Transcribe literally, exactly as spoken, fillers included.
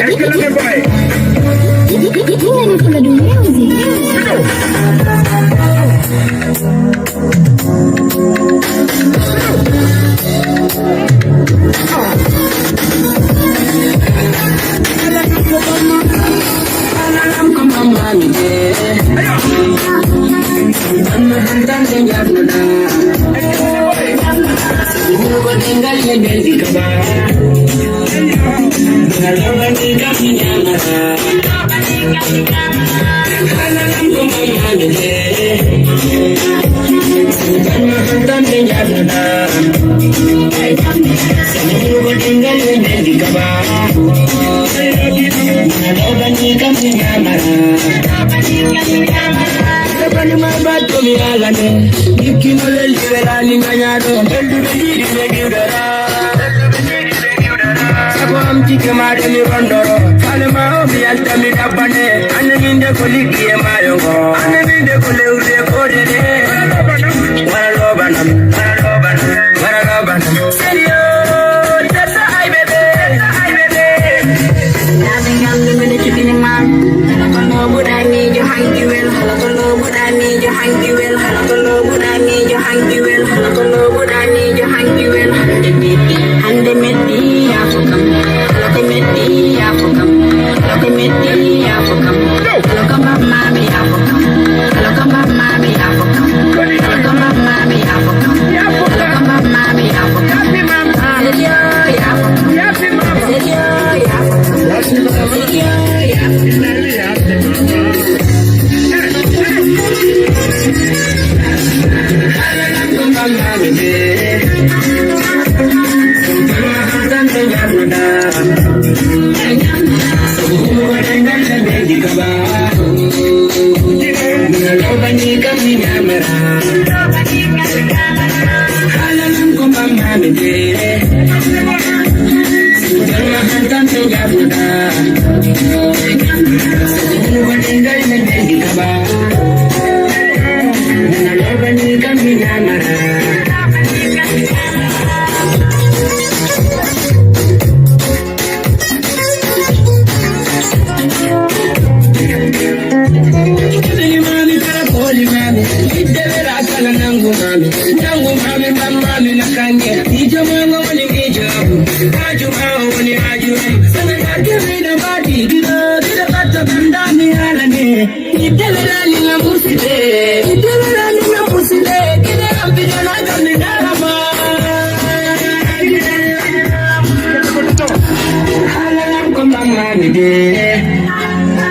Excellent, boy. Sago am chike mare mi rondoro. Fale ma o mi alta mi dabane. Ane minde ko ligiye mayongo. Ane minde ko lewre ko dede. Wara lobanam, wara lobanam, wara lobanam. Serio, that's a high baby, that's a high baby. Nothing else to me that you can man. Hala kono budani jo hangi wel, hala kono budani jo hangi wel, hala kono budani jo hangi wel, hala kono budani jo hangi wel. Hande meti, hande meti, ya fukam. Hala ko meti, ya fukam. Hala ko meti, ya fukam. Hala ko mama mi ya fukam. Hala ko mama mi ya fukam. Hala ko mama mi ya fukam. Hala ko mama mi ya fukam. Serio, ya fukam. Serio, ya fukam. Serio, ya fukam. Mami, para poli mami, itebera kala nangu mami, nangu mami, mami, mami, nakanye, ijo mama, wani ijo, aju mama, wani aju, sana yake mina bati, dida, dida, bata, bandani, alane, itebera ni na muside, itebera ni na muside, kida, kida, na kami, darama. Hala ko mama, mi de.